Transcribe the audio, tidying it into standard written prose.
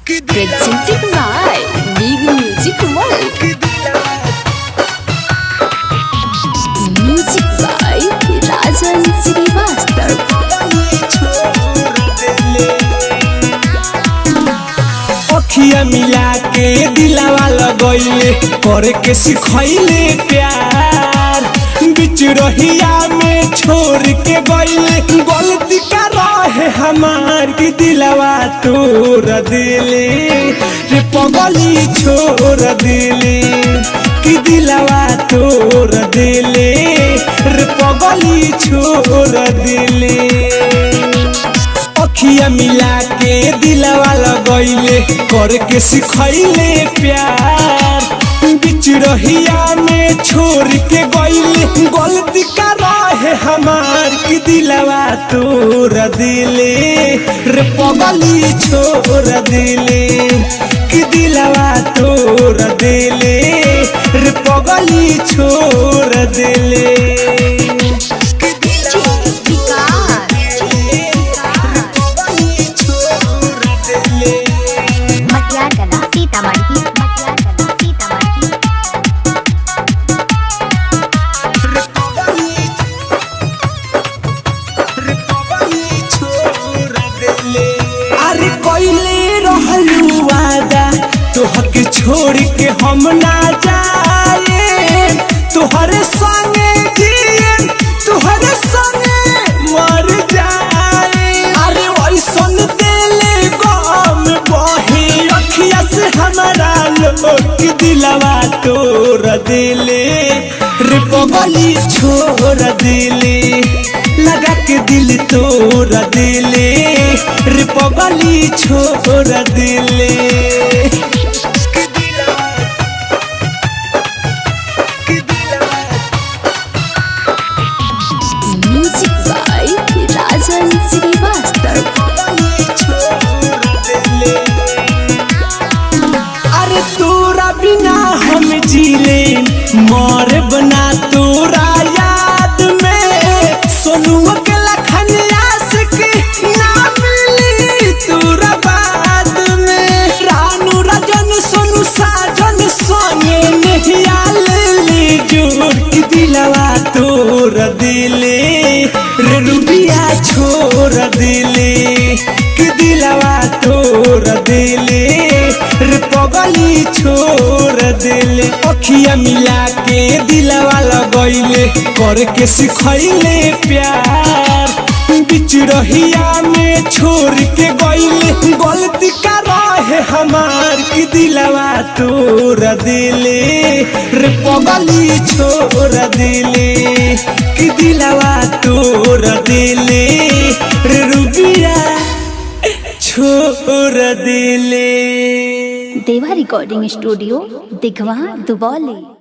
Presented by Big Music World. Music by Rajan Srivastav. अखिया मिला के दिलावा लगैले करे के सिखैले प्यार, बीच रहिया में छोड़ के गईले। गलती का रहे हमार की दिलावा तोड़ दिले रे पगली छोड़ दिले, कि दिलावा तोड़ दिले रे पगली छोड़ दिले। अखिया मिला के दिलावा लगैले करे के सिखैले प्यार, बीच रहिया में छोड़ के गईले। गलती का रहे हमार की दिलावा तोड़ दिले रे पगली छोड़ दिले, कि दिलावा तोड़ दिले रे पगली छोड़ दिले। मटियागला सीतामढ़ी, मटियागला सीतामढ़ी। अरे कोइले रहलू वादा तोहके छोड़ के हम ना जाए, तोहरे संगे जिए तोहरे संगे मर जाए। अरे ऐसन देले गम बहे अखिया से हमारा लोक, दिलवा तोड़ दिले रे पगली छोड़ दिले, लगा के दिल तोड़ दिले रे पगली छोड़ दिले। Music by Rajan Srivastav. अरे तोरा बिना हम जीले मर बना तोरा याद में, सोनुआ के लखनिया से के ना मिली तोरा बाद में। रानू राजन सोनू साजन सोने नहिया ले ले जोड़ के दिलवा तोड़ दिले रे रुबिया छोड़ दिले, कि दिलवा तोड़ दिले रे पगली छोड़ दिले। अखिया मिला के दिलवा लगैले करे के सिखैले प्यार, बीच रहिया में छोड़ के गईले। गलती का रहे हमार की दिलवा तोड़ दिले रे पगली छोड़ दिले, कि दिलवा तोड़ दिले रे रुबिया छोड़ दिले। देवा रिकॉर्डिंग स्टूडियो, दिघवा, दुबौली।